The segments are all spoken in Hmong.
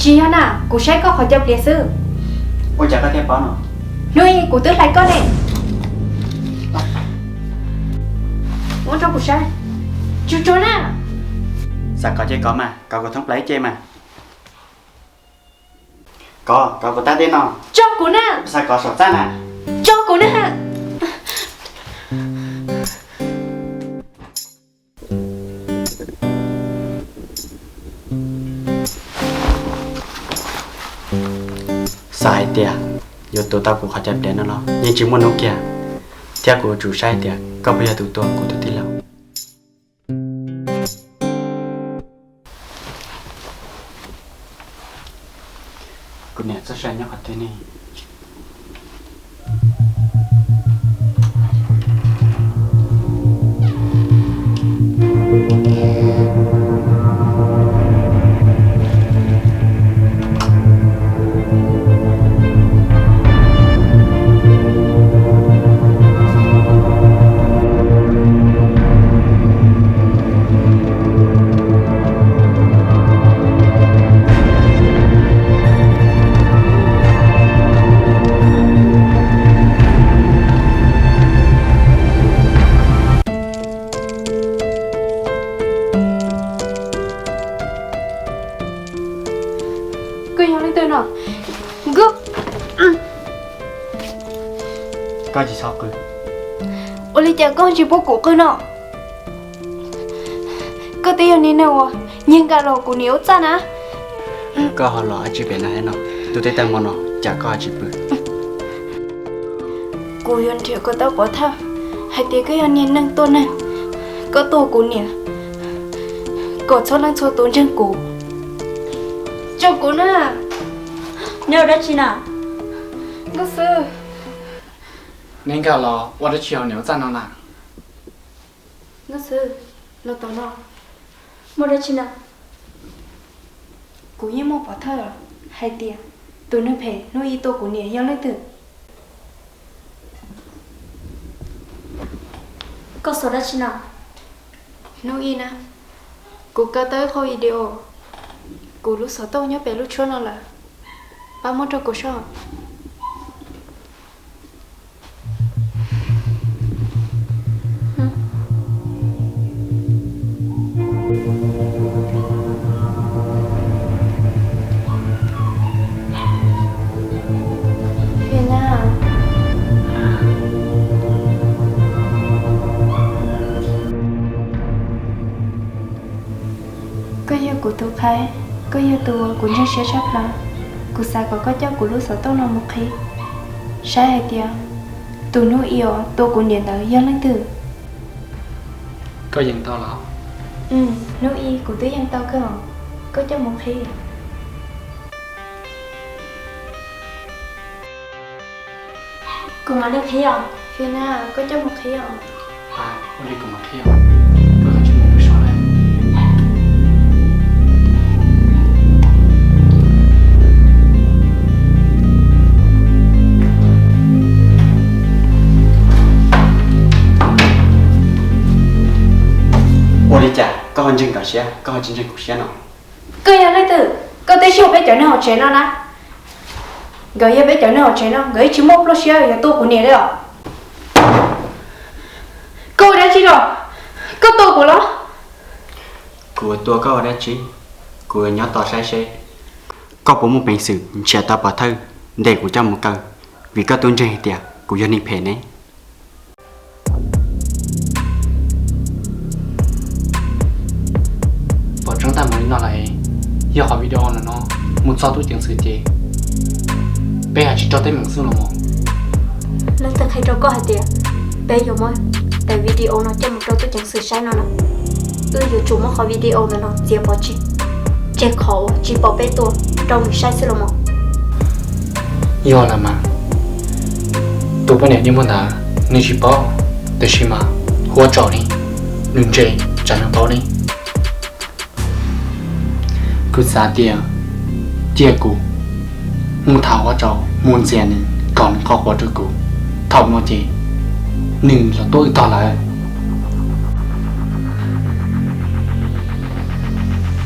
Tsis yog na, kuv saib koj qhov cov pliav xwb. Ua cas koj thiaj paub no? Hnub ib kuv twb hlais koj ne. Muab rau kuv saib. Tsuag tsuag na. Xav kov ces kov mas, kov kuv thoob plaws ib ce mas. Kov, kov kuv tab teb no. Tso kuv na. Xav kov saum txaj na. Tso kuv na. Xav hais tias yuav tuav tau kuv qhov cov pliav no los yeej tsis muaj hnub kiag, thiab kuv yuav tsum saib tias koj puas yog tus tua kuv tus tij laug. Kuv niam txoj sia nyob qhov twg ne? Koj yog leej twg no? Koj tsis txhob qw. Ua li cas koj tsis pub kuv qw no? Koj twb yog niag neeg uas nyiag nkag los kuv niam lub txaj na. Koj ho los dab tsi pem no thiab no? Ntuj teb tag hmo no cas koj ho tsis pw? Kuv yuav nrhiav kom tau pov thawj hais tias koj yog niag neeg tua neeg, koj tua kuv niam, kom txhua leej txhua tus ntseeg kuv. Tso kuv na. Neb ua dab tsi na? Nkauj Xwb. Neb nkag los ua dab tsi hauv niam lub txaj no na? Nkauj Xwb, los tom no. Muaj dab tsi na? Kuv yeej muaj pov thawj hais tias tus neeg phem hnub ib tua kuv niam yog leej twg. Koj xav dab tsi na? Hnub ib na, kuv kaw tau ib qho video kuv lub xov tooj nyob pem lub tshuab no lawm. Pab muab rau kuv soj. Koj yog kuv tus qhaib, koj yog tus uas kuv ntseeg siab tshaj plaws. Kuv xav kom koj coj kuv lub xov tooj no mus qhib, saib hais tias tus hnub ib os tua kuv niam ntawd yog leej twg. Koj yeej tau los? Hnub ib kuv twb yeej tau kawg os, koj coj mus qhib. Kuv mam li qhib os. Fiona, koj coj mus qhib os. Ua li kuv mam qhib os. Koj tsis mus pw so lawm. Ua li cas koj ho ntseeg nkawd siab, koj ho tsis ntseeg kuv siab no? Koj yog leej twg? Koj twb yog peb cov neeg hauv tsev no na. Nkawd yog peb cov neeg hauv tsev no, nkawd yeej tsis muaj pluaj siab yuav tua kuv niam li os. Koj ua dab tsi los? Koj tua kuv los? Kuv tua koj ua dab tsi? Kuv nyob tos saib seb koj puas muaj peev xwm nrhiav tau pov thawj ntes kuv coj mus kaw, vim koj twb ntseeg hais tias kuv yog neeg phem ne. Pom tseeb tag mus li no lawm, yog qhov video no no mus txog tub ceev xwm ces peb haj tsis raug teeb meem xwb los mas. Leej twg qhia rau koj hais tias peb yuav muab daim video no coj mus rau tub ceev xwm saib no na? Wb yuav tsum muab qhov video no no txiav pov tseg, tseg qhov uas tsis pom peb tua rau nws saib xwb los mas. Yog lawm mas, tus poj niam niaj muag ntawd nws tsis paub, tiam sis mas hu ua tsaug li, nws ntse tsam nws paub li. Kuv xav tias cia kuv mus tham ua tsaug mus ntxias nws kom nws qhuas quav rau kuv. Thaum no ces nws los tuaj wb tog lawm.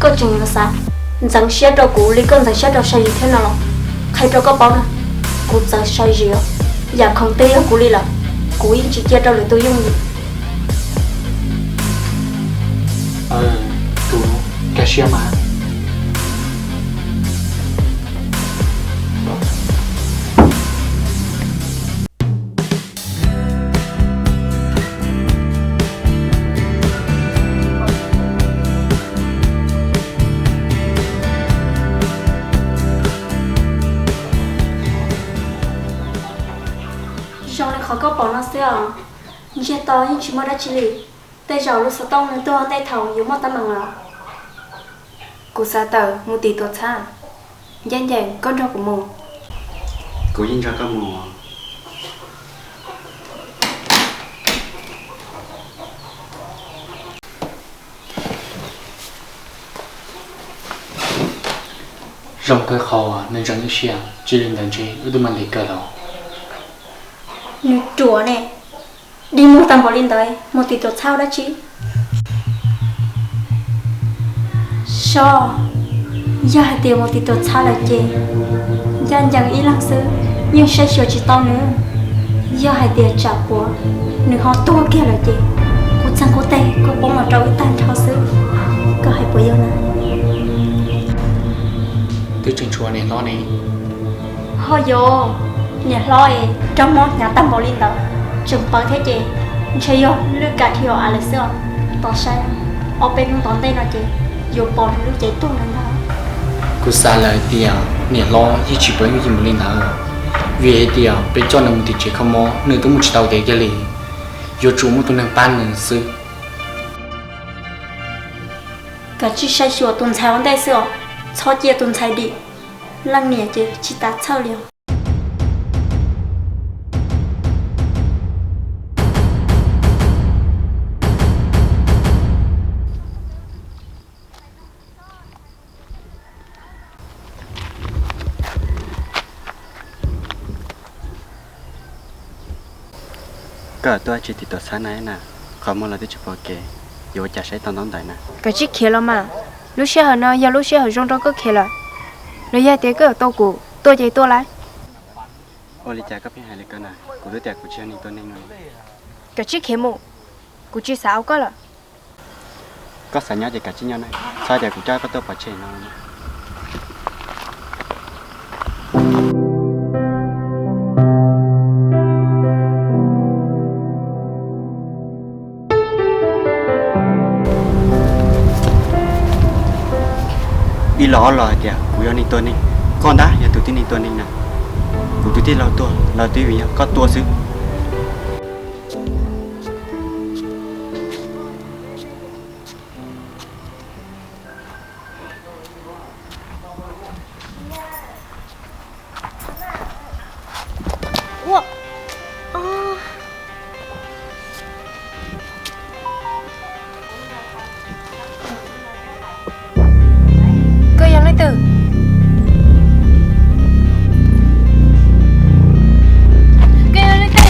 Koj tseem yuav xav Ntxeev siab rau kuv li koj ntxeev siab rau Saib Zis thiab no los? Qhia rau koj paub na, kuv txawv Saib Zis os, yam khoom twg yog kuv li lawm, kuv yeej tsis cia rau lwm tus yooj yim. Tus kaj siab mas. Zoo li qhov koj pom no xwb os, ntsiag to yeej tsis muaj dab tsi li. Tej zaum lub xov tooj nws tuag ntej thaum yuav muaj teeb meem lawm. Kuv xav tawm mus tim tuam txhab, Ncaj Ncees, koj nrog kuv mus. Kuv yeej nrog koj mus. Zoo kawg qhov nws ntseeg wb siab, tsis li ntawd ntshe wb twb mam li kawg los. Nws ruam ne, dig muag tag npaum li ntawd mus tim tuam txhab ua dab tsi? Sob, yog hais tias mus tim tuam txhab lawm ces Ncaj Ncees ib leeg xwb yeej saib xyuas tsis tau nws. Yog hais tias tsam puas nws ho tuag kiag lawm ces kuv txeeg kuv tes kuj poob los rau wb tag nrho xwb. Koj hais puas yog na? Twb tseem tshuav niam hlob ne. Ho yog niam hlob es raug mob hnyav tag npaum li ntawd, tseem pawv thiab ces ntshe yog lwj kav dhia av lawm xwb os. Tos saib, ob peb hnub tom ntej no ces yuav pom nws lub cev tuag lawm ntag. Kuv xav lawm tias niam hlob yeej tsis pawv yooj yim mus li ntawd, vim hais tias peb coj nws mus tim tsev kho mob nws twb mus tsis tau kev kiag li, yuav tsum muaj tus neeg pab nws xwb. Kav tsij saib xyuas tus ntxhais ua ntej xwb os, txhob cia tus ntxhais dim, leej niam ces tsis tas txhawj li os. Koj tuaj tsis tim tuam txhab na na, qhov muag los twb tsis pom kev, yuav ua cas saib tau ntaub ntawv na. Kav tsij khiav los mas, lub sij hawm no yog lub sij hawm zoo rau koj khiav lawm, los yog tias koj yuav tua kuv, tua ces tua lauj. Ua li cas koj pheej hais li ko na, kuv twb tias kuv tsis yog neeg tua neeg no. Kav tsij khiav mus, kuv tsis xav ua koj lawm. Koj xav nyob ces kav tsij nyob na, txhob tias kuv coj koj tuaj pov tseg no. Ib los ob los hais tias kuv yog neeg tua neeg, koj ntag yog tus tib neeg tua neeg na. Kuv tus tij laug tuag los twb vim yog koj tua xwb. Koj yog leej twg? Koj yog leej twg?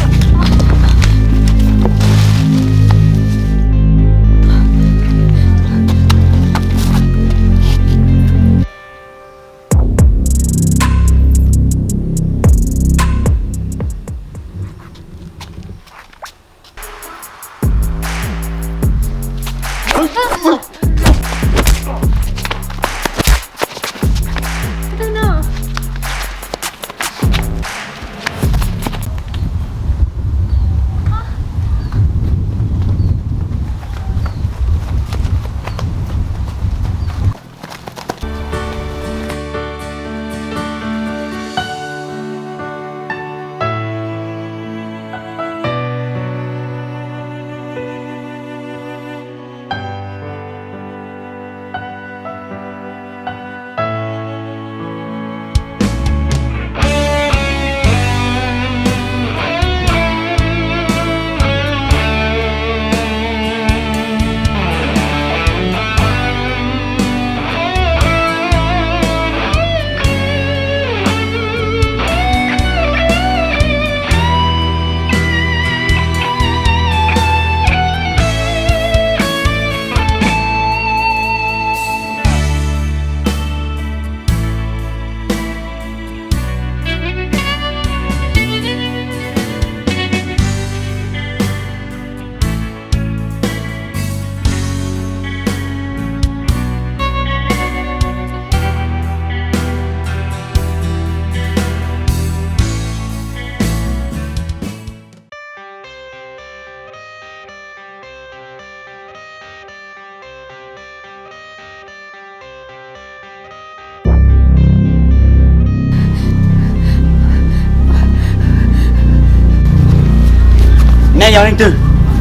Nej yog leej twg?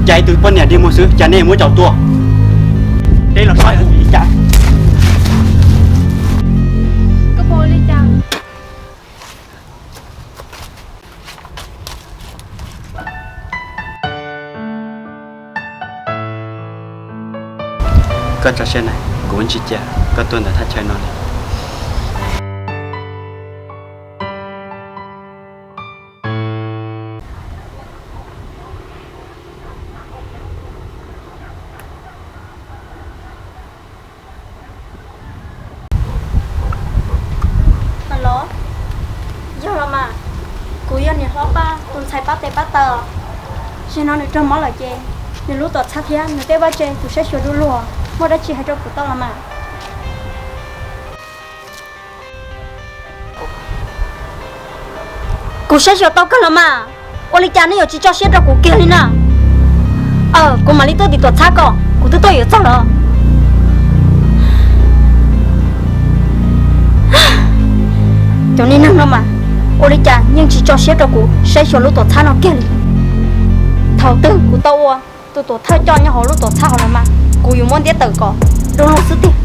Cas ib tug poj niam dig muag xwb cas nej muab caum tua? Peb los saib li cas. Koj puas ua li cas? Koj tso siab na, kuv ntsis cia koj tuaj ntawm thaj chaw no li. Alo, yog los mas, kuv yog niam hlob Paj tus ntxhais pab tes pab taw. Zaum no nws raug mob lawm ces nws lub tuam txhab thiab nws tej vaj tse kuv saib xyuas du lug, muaj dab tsi hais rau kuv tau los mas. Kuv saib xyuas tau kawg los mas, ua li cas nej yuav tsis tso siab rau kuv kiag li na? Aw, kuv mam li tuaj tim tuam txhab kom kuv twb tuaj yuav txog lawm. Cov niag neeg no mas, ua li cas yeej tsis tso siab rau kuv saib xyuas lub tuam txhab no kiag li. Thaum twg kuv tau ua tus tuam thawj coj nyob hauv lub tuam txhab hauv los mas, kuv yuav muab ntiab tawm kom du lug xwb tiag.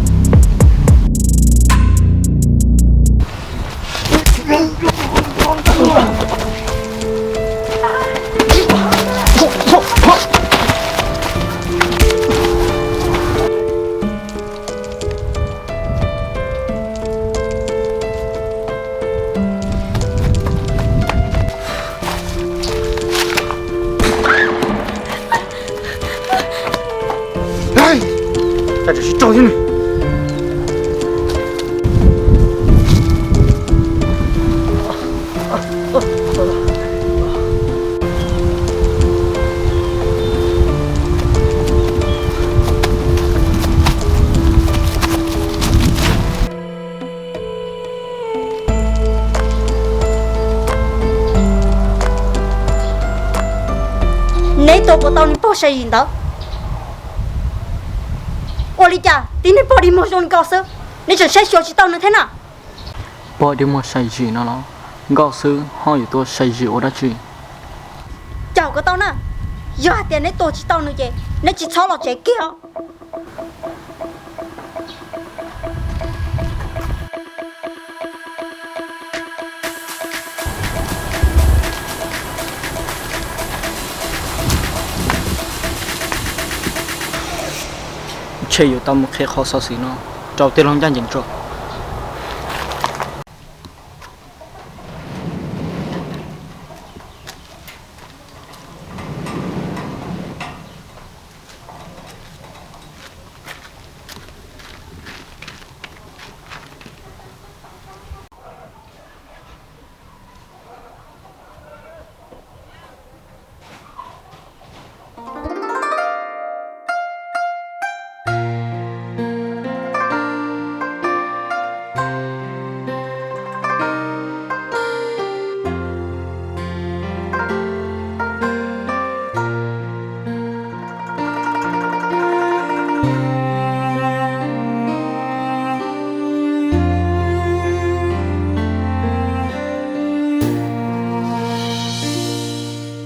Neb tua puas tau niag pog Sai Zim ntawd? Ua li cas tib niag pog dig muag zoo li koj xwb, neb tseem saib xyuas tsis tau nws thiab na? Pog dig muag Sai Zim no los nkauj xwb ho yuav tua Sai Zim ua dab tsi? Caum kom tau na, yog hais tias neb tua tsis tau nws ces neb tsis txhob los tsev kiag os. Ntshe yuav tau mus qhia qhov xov xwm no rau tij laug Ncaj Ncees tso.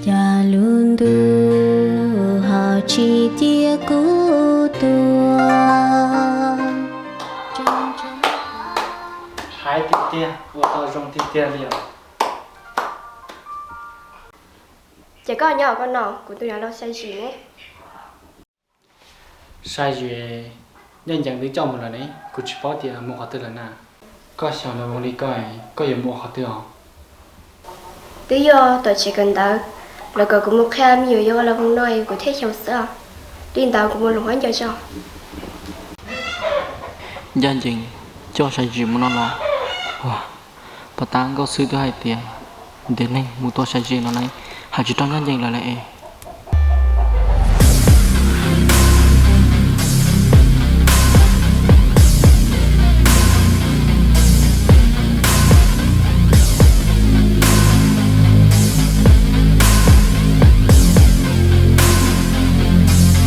Cas lub ntuj ho tsis cia kuv tuaj. Hais tiag tiag, ua tau zoo tiag tiag li os. Ces koj nyob koj no, kuv tus niam laus Sai Zim ne? Sai Zim, Ncaj Ncees twb coj mus lawm ne, kuv tsis paub tias mus qhov twg lawm na. Koj xyaum lawv voos li ko, koj yuav mus ua qhov twg os? Twb yog tuam tsev kawm ntawv, lawv kom kuv mus qhia me nyuam yaus ua lawv voos no kuv thiaj xyaum xwb. Li ntawd kuv mus lwm hab nco tso. Ncaj Ncees coj Sai Zim mus no los? Puas tab Nkauj Xwb twb hais tias ntiav neeg mus tua Sai Zim no ne, hais tsis raug Ncaj Ncees lawm lauj es.